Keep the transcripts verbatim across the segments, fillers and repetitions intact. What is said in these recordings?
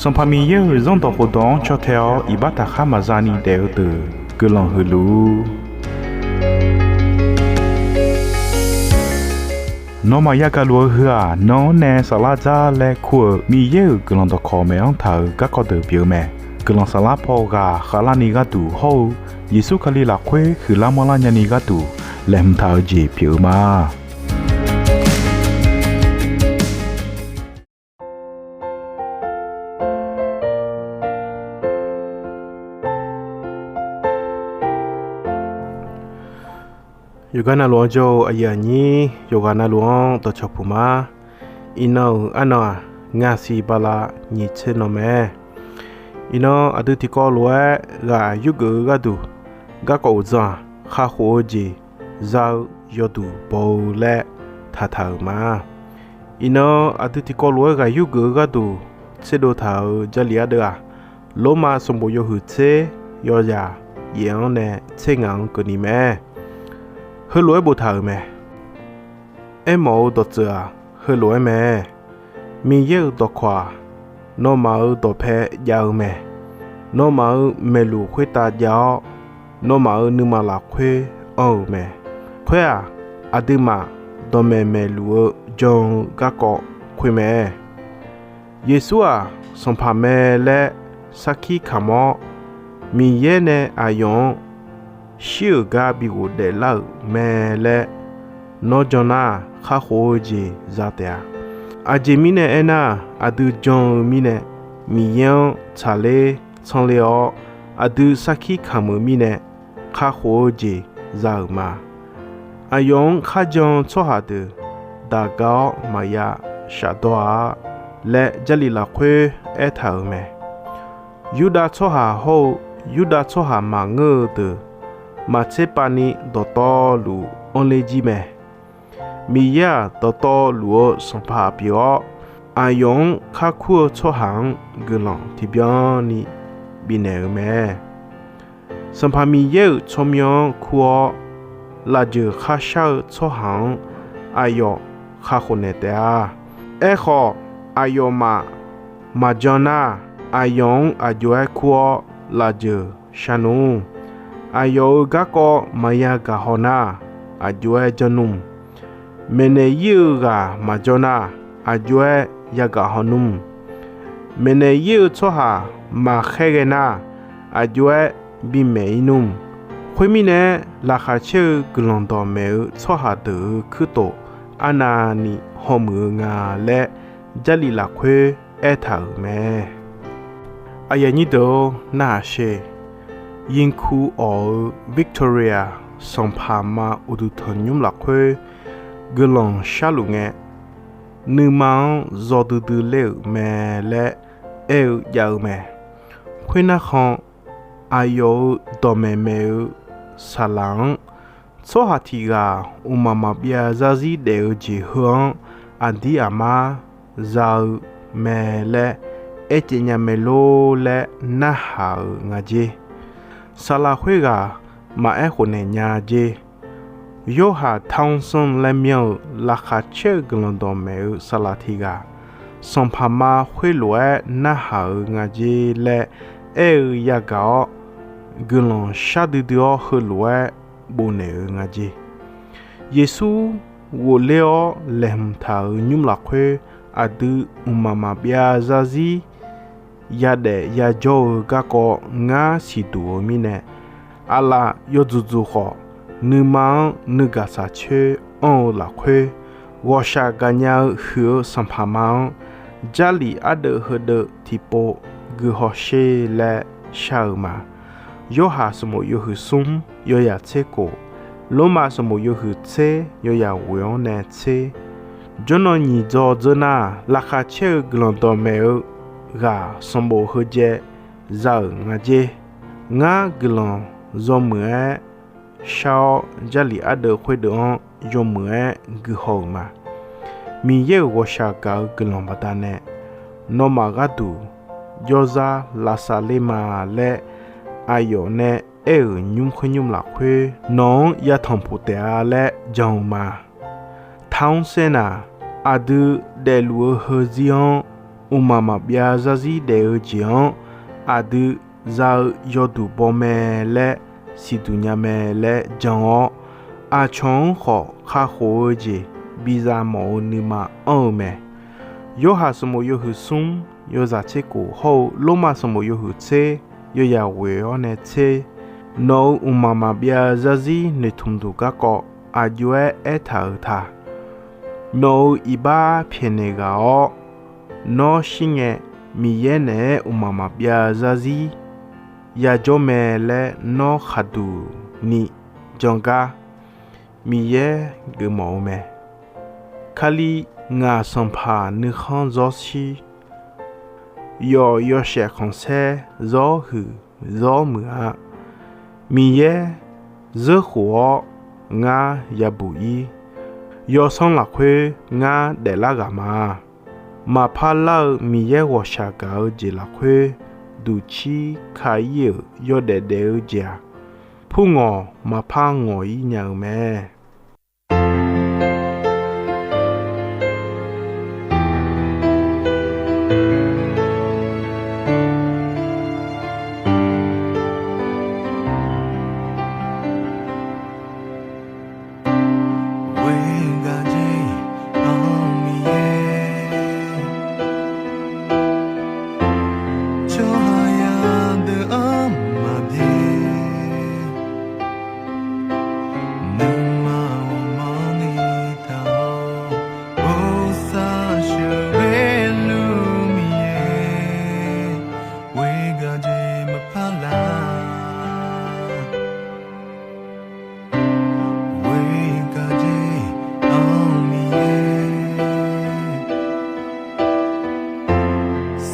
Sanqpaq Miqyaer-euq Zanrdawq khofdawq-anr caw tae-awr iqbax taqkhar maqza ni daef-eu deuq guiqlanq huiq luf-ur. Nawmaf yagaq luf-eu heu-aq, nan-anr nae saflar dzar laer kur-euq Miqyaer-euq guiqlanq dawqkawq maeq-anr taq-euq garkawv deuq pyeuf-eu mae. Guiqlanq saflar paw ghaq khavlarni gharduq hawr-eu Yeqsur Kali lafkhoer huiqlar manrlar nyani gharduq laeqhmq taq-eu jeq pyeuf-eu ma. Yawqghaq navluf-anr jawr-eu aqyuif aqnyir, yawqghaq navluf-anr dawqcawq puq ma. Iqnan-euq arnan-aq, ngaqsiq bala nyiq tser nan mae. Iqnan aqdui tiqkawv lof-aer ghaq yurgeuf-eu gharduq garkawv uqdzan-aq, kakhof-eu jeq za-eu yawduq baw-eu laer taqtaq-euq ma. Iqnan aqdui tiqkawv lof-aer ghaq yurgeuf-eu gharduq tserdov taq-euq Jarlif ardeuv-aq, Lormav sanqbof yawhuiq tser, yawzaq yaef-anr nae tser ngaq-anr keuvni mae. Heulof-aer boftaq-euq mae. Aermawf-eu dawqtsuif-aq, heulof-aer mae. Miqyaer-euq dawqkawq-aq, nawmaf-euq dawqpae jav-eu mae. Nawmaf-euq maeqluq khoertav jav-awr, nawmaf-euq nuima lafkhoer anr-eu mae. Khoer-aq, aqduimaf dawqmaeq maeqluf-eu jan-eu garkawv khoer mae. Yeqsur-aq, Sanqpaq mae laer sarkir kamq-awr, Miqyaer nae aqyawf-anr shir-euq gar bi ghofdaef lar-euq mae laer nawr jan nar, kakhof-eu jeq za taef-a. Aqjeq mirnae aernar, aqdui jan-eu mirnae, Miqyaer-anr tsaqler tsanr ler-awr, aqdui sarkir kamq-euq mirnae, kakhof-eu jeq za-euq ma. Aqyawf-anr kharjan-eu tsawrhaq deuq daqga-awr maqya shafdawr-a laer Jarlif lafkhoer aertaq-euq mae. Yurdav tsawrhaq hawr-eu Yurdav tsawrhaq maqngeur-eu deuq maqtser pav ni dawqtawvluf anrler jir mae. Miqyaer-aq, dawqtawvluf-eu Sanqpaq pyeuf-awr, aqyawf-anr kar kur-eu tsawrhaq-anr guiqlanq tiqbyan ni bifnaeq-euq mae. Sanqpaq Miqyaer-euq tsawrmyanr-anr kur-awr, lafjeuq kharshar-eu tsawrhaq-anr aqyawf kakhof naeq taef-a. Aerkhawf, aqyawfmaf maqjan nar, aqyawf-anr aq jov-aer kur-awr lafjeuq shar nmr. Aqyawf-euq garkawv maqya gaqhaw nar, aq jov-aer janr nmr. Maeqnaeq ir-eu ghaq maqjawr nar, aq jov-aer yagaq haw nmr. Maeqnaeq ir-eu tsawrhaq maqkhaer ghae nar, aq jov-aer bimaeq ir nmr. Khoermirnae, laqkhaq caer-eu guiqlanq dawqmaeq-eu tsawrhaq deuq-euq kuirtof arnavni hawmuiq-eu nga laer Jarlif lafkhoer aertaq-euq mae. Aqyuif aqnyir deuq-or, narhaq sher. Yinkuv awq-eu Victoria sanqpaq ma uqduq tanqnymr lafkhoer guiqlanq sharluf ngae, nuima-anr zawdui dui ler-euq mae laer aer-eu jav-eu mae. Khoernar khan, aqyawf-euq dawqmaeq maeq-eu saqlaq-anr tsawrhaq tiq ghaq mqmaq maqbyav zarzir daef-eu jeq heu-anr aqdir aqmar za-eu mae laer aer caev nya mae lor laer narhaq-euq nga jer. Saqlaq khoerghaq maqaer khofnaeq nya jer. Yorhaq Townsend laer myanr-eu laqkhaq caer-eu guiqlanq dawqmaeq-eu saqlaq tiq ghaq sanqpaq ma khoerlof-aer narhaq-euq nga jer laer aer-eu yagaq-awr, guiqlanq shar duidui-awr heulof-aer bofnaeq-euq nga jer. Yeqsur ghofler-awr laeqhmq taq-euq nymr lafkhoer aqdui mqmaq maqbyav zarzir yadaef yajawr-eu garkawv ngar siqduq-eu mirnae, aqlaf yawdzuq dzuq khawf, nuima-anr nuigaq saqcoer anr-eu lafkhoer, ghawqshaq gaqnya-eu huiq-eu sanqpaq ma-anr Jarlif ardeuv heudeuv tiqpov guihaw sher laer shar-euq ma. Yorhaq sanqbof yawhuiq smr, yawyaq tser khof, Lormav sanqbof yawhuiq tser, yawyaq ghoeq-anr nae tser. Jawrnan nyiq dzaw dzeur nar, laqkhaq caer-eu guiqlanq dawqmaeq-eu ghaq sanqbof heujaev za-euq nga jer. Ngar guiqlanq yawmuiq-aer shar-awr, Jarlif ardeuv khoerdeuv-anr yawmuiq-aer guihaw-euq ma. Miqyaer-euq ghawqshaq gaq-eu guiqlanq baqdanae, nawmaf gharduq jawrzar lavsav ler ma laer aqyawf nae aer-euq nymr khoer nymr lafkhoer nawq-anr yatanq puq taef-a laer jan-eu ma. Tawrsaer naq, aqdui daefluf-eu heuzir-anr mqmaq maqbyav zarzir daef-eu jeq-anr aqdui za-eu yawduq baw mae laer siqduq nya mae laer jan-awr, aqcawq-anr khawf kakhof-eu jeq biza mawf-eu nuima anr-eu mae. Yorhaq sanqbof yawhuiq smr yawzaq tser kof hawr-eu Lormav sanqbof yawhuiq tser yawzaq ghoe-awr nae tser, nawq-euq mqmaq maqbyav zarzir noeqtmq duq garkawv aqjox-aer aertaq-euq ta. Nawq-euq iqbax pyaeqnaeq ghaq-awr, nawr shir ngae Miqyaer naeq-aer mqmaq maqbyav zarzir yajawr mae laer nawr khaqduq ni jan gar Miqyaer geufmawf-eu mae. Kali, ngaq sanqpaq nuikhanr zawr shir, yawf yawshaef khanqsaer zawr huiq zawr muiq-a. Miqyaer zeurkhof-awr ngar yabuq ir. Yawsanr lafkhoer ngar daeflar ghaq ma. Maqpar lar-eu Miqyaer ghawqshaq gaq-eu jeq lafkhoer duqcir ka ir-euq yawdaef daef-eu jeq-aq, purngawq maqpar ngawq ir nya-euq mae. Ghoe gaq jeq-anr Miqyaer, tsawrhaq yadeuq-anr maqbyaer, nuima ghawqmanrni taq-awr, bosav sheuqghae luf Miqyaer, ghoe gaq jeq maqpar lar. Ghoe gaq jeq-anr Miqyaer,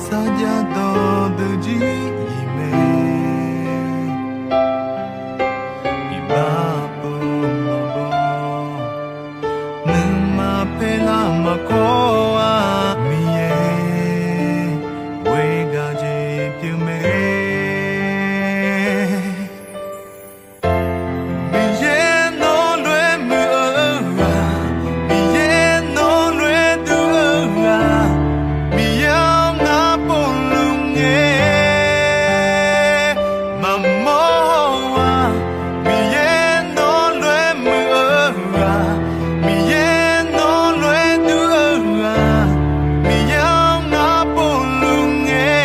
sarjax dawqdeuq jir iq mae, iqbax pov maqbaw, nuima paerlar maqkawr-a Miqyaer, ghoe gaq jeq pyeuf mae. Miqyaer nawr lof-aer muiq-eu ghaq, Miqyaer nawr lof-aer duq-eu ghaq, Miqyaer-anr ngar povluf ngae maqmawr-a. Miqyaer nawr lof-aer muiq-eu ghaq, Miqyaer nawr lof-aer duq-eu ghaq, Miqyaer-anr ngar povluf ngae,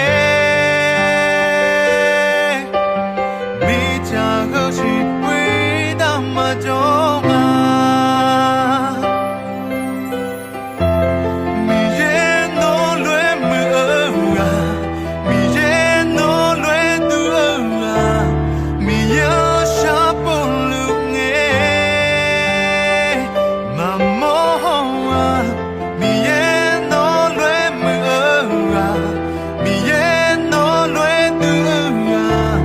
mirtsaq heu siq khoertav maqjawr nga. Miqyaer nawr lof-aer muiq-eu ghaq, Miqyaer nawr lof-aer duq-eu ghaq, Miqyaer-anr shar povluf ngae maqmawr-a. Miqyaer nawr lof-aer muiq-eu ghaq, Miqyaer nawr lof-aer duq-eu ghaq,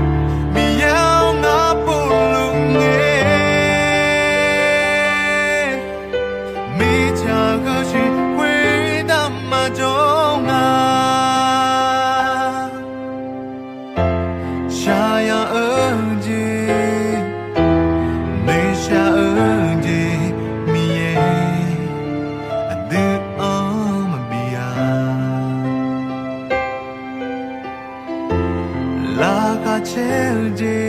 Miqyaer-anr ngar povluf ngae, mirtsaq heu siq khoertav maqjawr nga. Shaqyaq-eu jeq, noeqshaq-eu jeq, Miqyaer aqdui-anr maqbi-a. Laqkhaq caer-eu jeq